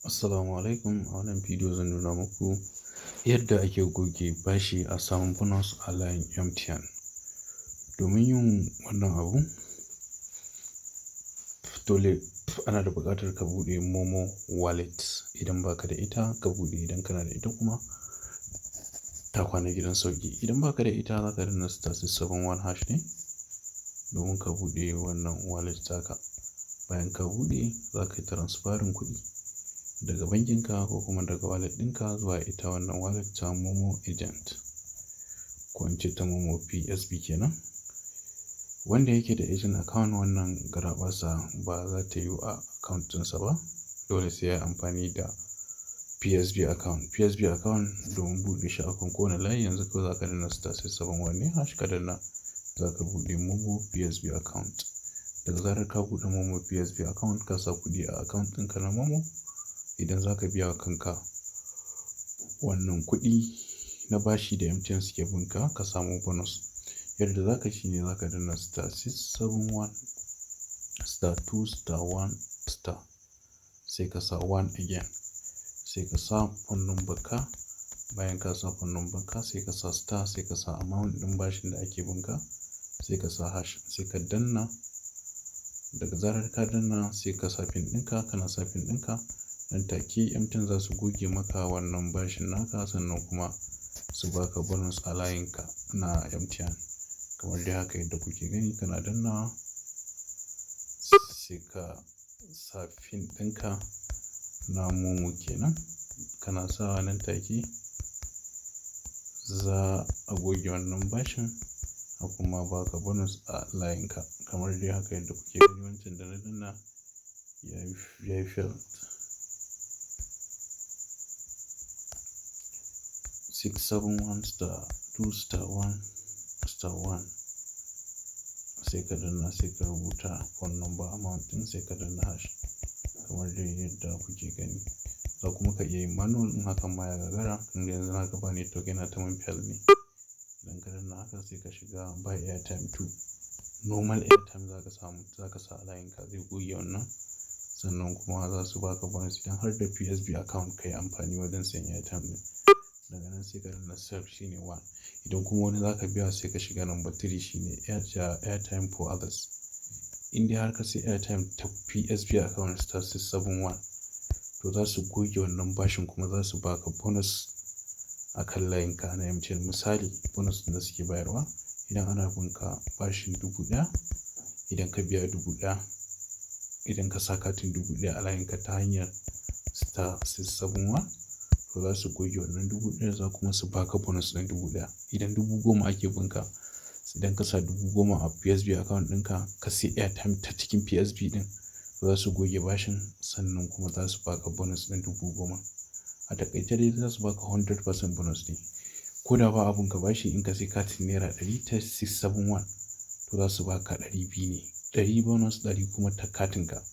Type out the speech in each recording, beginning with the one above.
Assalamu alaikum. A wannan bidiyo zan nuna muku yadda ake goge bashi a samun bonus a layin MTN. Domin yin wannan abu, dole ana da buƙatar ka buɗe MoMo wallet. Idan baka da ita, ka buɗe. Idan kana da ita kuma, ta kwana gidan sauƙi. Idan baka da ita, za ka danna *671# ne domin ka buɗe wannan wallet taka. Bayan ka buɗe, za ka yi transferring kuɗi daga bankinka ko kuma daga wallet ɗinka zuwa ita wannan wallet ta MoMo agent, ko in ce ta MoMo PSB kenan. Wanda yake da agent account, wannan garaɓasa ba za ta yiwu a account ɗinsa ba. Dole sai ya yi amfani da PSB account. PSB account, domin buɗe shi akan kowane layi, yanzu kawai za ka danna *671 ne hash, ka danna, za ka buɗe MoMo PSB account. Daga zarar ka buɗe MoMo PSB account, ka sa kuɗi a account ɗinka na MoMo, idan za ka biya wa kanka wannan kuɗi na bashi da MTN suke bin ka, ka samu bonus. Yadda za ka shi ne za ka danna *671*2*1*, sai ka sa 1 again, sai ka sa phone number ka. Bayan ka sa phone number ka, sai ka sa star, sai ka sa amount ɗin bashin da ake bin ka, sai ka sa hash, sai ka danna. Daga zarar ka danna, sai ka sa PIN ɗinka. Kana sa PIN ɗinka, nan take MTN za su goge maka wannan bashin naka, sannan kuma su baka bonus a layinka na MTN. Kamar dai haka yadda kuke gani, kana dannawa, sai ka sa PIN ɗinka na MoMo kenan. Kana sawa, nan take za a goge wannan bashin a kuma baka bonus a layinka. Kamar dai haka yadda kuke gani, wancan da na danna yayi failed. 671*2*1*1, sai ka danna, sai ka rubuta phone number, amount ɗin, sai ka danna hash kamar dai yadda kuke gani. Za kuma ka iya yin manual in hakan ma ya gagara. Tunda yanzu na ga ba network, yana ta mun fail ne. Idan ka danna haka, sai ka shiga buy airtime to normal airtime za ka samu, za ka sa a layinka, zai goge wannan, sannan kuma za su baka bonus idan har da PSB account ka yi amfani wajen sayan airtime ɗin. Daga nan sai ka danna self, shine one. Idan kuma wani za ka biya, sai ka shiga number three, shine airtime for others. In dai har ka sai airtime ta PSB account *671, to za su goge wannan bashin kuma za su baka bonus a kan layinka na MTN. Misali, bonus ɗin da suke bayarwa, idan ana bin ka bashin 1000, idan ka biya 1000, idan ka sa katin 1000 a layinka ta hanyar *671, to za su goge wannan 1000, za kuma su baka bonus ɗin 1000. Idan 10,000 ake bin ka, idan ka sa 10,000 a PSB account ɗinka, ka sai airtime ta cikin PSB ɗin, za su goge bashin, sannan kuma za su baka bonus ɗin 10,000. A taƙaice dai, za su baka 100% bonus ne. Ko da ba abun ka bashi, in ka sai katin naira 100 ta 671, to za su baka 200 ne. 100 bonus, 100 kuma ta katinka.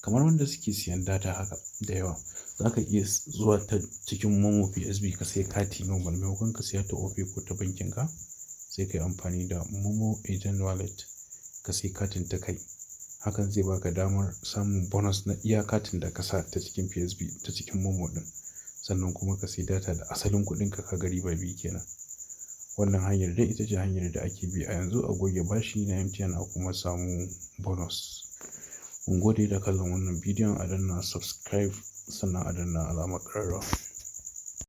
Kamar wanda suke siyan data haka da yawa, za ka iya zuwa ta cikin MoMo PSB ka sai kati normal, maimakon ka siya ta Opay ko ta bankin ka, sai ka yi amfani da MoMo agent wallet ka sai katin ta kai. Hakan zai baka damar samun bonus na iya katin da ka sa ta cikin PSB, ta cikin MoMo ɗin. Sannan kuma ka sai data da asalin kuɗinka, ka ga riba biyu kenan. Wannan hanyar dai ita ce hanyar da ake bi a yanzu a goge bashi na MTN a kuma samu bonus. Mun gode da kallon wannan bidiyon. A danna subscribe, sannan a danna alamar ƙararrawa.